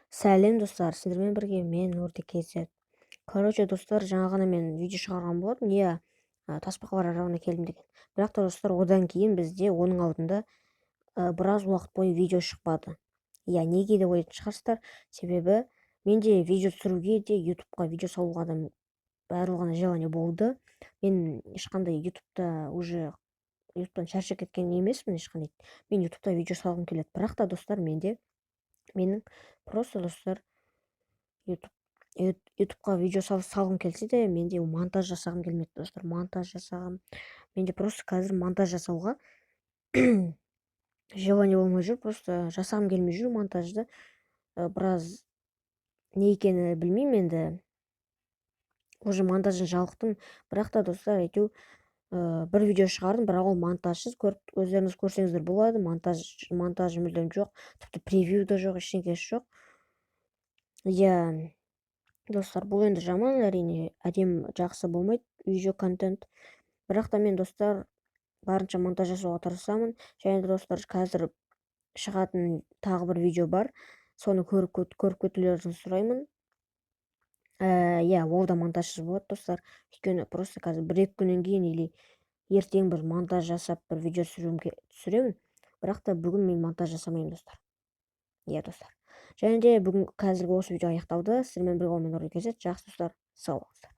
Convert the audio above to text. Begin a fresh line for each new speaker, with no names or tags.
Сәлем, достар! Сіздермен бірге мен, Нұрди KZ. Короче, достар, жаңа ғана мен видео шығарған болатынмын, иә, тасбақалар аралына келдім деген. Бірақ та, достар, одан кейін бізде оның алдында біраз уақыт бойы видео шықпады. Иә, неге деп ойлайтын шығарсыздар. Себебі менде видео түсіруге де, ютубқа видео салуға да барлығына желание болды. Мен ешқандай ютубта уже ютубтан шаршап кеткен емеспін ешқандай. Мен ютубта видео салғым келеді. Бірақ та, достар, менде менің просто, достар, ютубқа видео салғым келсе де, менде монтаж жасағым келмеді, достар. Монтаж жасағым, менде просто қазір монтаж жасауға желание болмай жүр, просто жасағым келмей жүр монтажды. Біраз не екені білмеймін енді, уже монтаждан жалықтым. Бірақ та, достар, әйтеу бір видео шығардым, бірақ ол монтажсыз. Көріп, өздеріңіз көрсеңіздер болады, монтаж мүлдем жоқ, тіпті превью да жоқ, ештеңкесі жоқ. Иә, достар, бұл енді жаман, әрине, әдемі, жақсы болмайды видео контент. Бірақ та мен, достар, барынша монтаж жасауға тырысамын. Және де, достар, қазір шығатын тағы бір видео бар, соны көріп кетулеріңізді сұраймын. Иә, ол да монтажсыз болады, достар, өйткені просто қазір бір екі күннен кейін или ертең бір монтаж жасап, бір видео түсіремін. Бірақ та бүгін мен монтаж жасамаймын, достар. Иә, достар, және де бүгін қазіргі осы видео аяқталды. Сіздермен бірге мен, Нұрлы KZ. Жақсы, достар, сау болыңыздар.